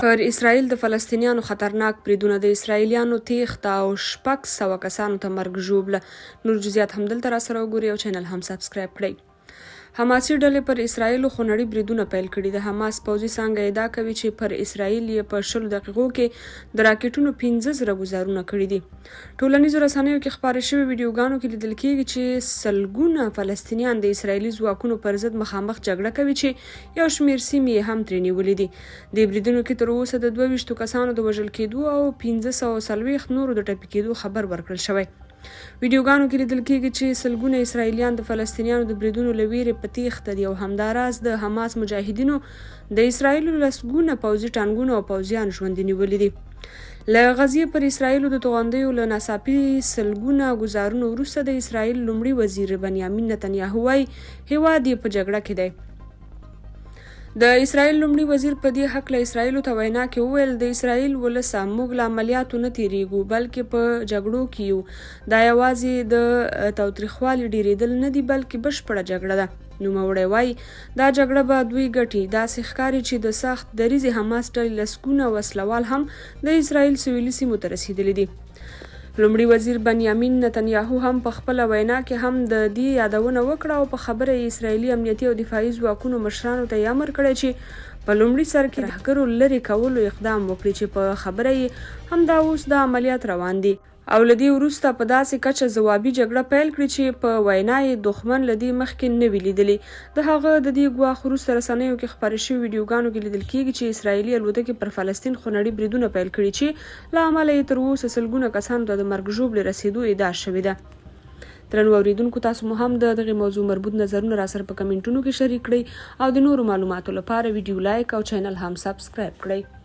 پر اسرائیل د فلسطینیانو خطرناک بریدونه، د اسرائیلیانو تېښته او 600 کسانو ته مرګ ژوبله. نور جزئیات هم دلته راسره وګورئ او چینل هم سبسکرایب کړئ. حماسي ډلې پر اسرائیلو خونړي بریدونه پیل کړي. د حماس پوځي څانګه ادعا کوي چې پر اسرائیل یې په 20 دقیقو کې د راکټونو 5000 ګوزارونه کړي دي. ټولنیزو رسنیو کې خپاره شوي ویډیوګانو کې لیدل کیږي چې سلګونه فلسطینیان د اسرائیلي ځواکونو پر ضد مخامخ جګړه کوي چې یو شمېر سیمې یې هم ترې نیولې دي. دې بریدونو کې تر اوسه د 22 کسانو د وژل کېدو او 540 نورو د ټپي کېدو خبر ورکړل شوی. ویډیوګانو کې لیدل کېږي چې سلګونه اسرائیلیان د فلسطینیانو د بریدونو له ویرې په تېښته دي او همداراز د حماس مجاهدینو د اسرائیلو لسګونه پوځي ټانګونه او پوځیان ژوندي نیولي دي. له غزې پر اسرائیلو د توغندیو له ناڅاپي سلګونه ګوزارونو وروسته د اسرائیل لومړي وزیر بنیامین نتنیاهو وايي، هېواد یې په جګړه کې دی. د اسرائیل لومړي وزیر په دې هکله اسرائیلو ته وینا کې وویل، د اسرائیل ولسه، موږ له عملیاتو نه تېرېږو، بلکې په جګړو کې یو. دا یوازې د تاوتریخوالي ډېرېدل نه دي، بلکې بشپړه جګړه ده. نوموړی وايي، دا جګړه به دوی ګټي. داسې ښکاري چې د سخت دریځې حماس ډلې لسګونه وسله وال هم د اسرائیل سویلي سیمو ته رسېدلي دي. لومړي وزیر بنیامین نتنیاهو هم په خپله وینا کې هم د دې یادونه وکړه او په خبره یې اسرائیلي امنیتي او دفاعي ځواکونو مشرانو ته یې امر کړی چې په لومړي سر کې ترهګرو لرې کولو اقدام وکړي چې په خبره یې همدا اوس دا عملیات روان دي. او له دې وروسته په داسې کچه ځوابي جګړه پیل کړي چې په وینا یې دښمن له دې مخکې نه وي لیدلي. د هغه د دې ګواښ وروسته رسنیو کې خپاره شوي ویډیوګانو کې لیدل کیږي چې اسراییلي الوتکې پر فلسطین خونړي بریدونه پیل کړي چې له امله یې تر اوسه سلګونه کسانو ته د مرګ ژوبلې رسېدو ادعا شوې ده. درنو اوریدونکو تاسو مو هم د دغې موضوع مربوط نظرونه راسره په کمنټونو کې شریک کړئ او د نورو معلوماتو لپاره ویډیو لایک او چینل هم سبسکرایب کړئ.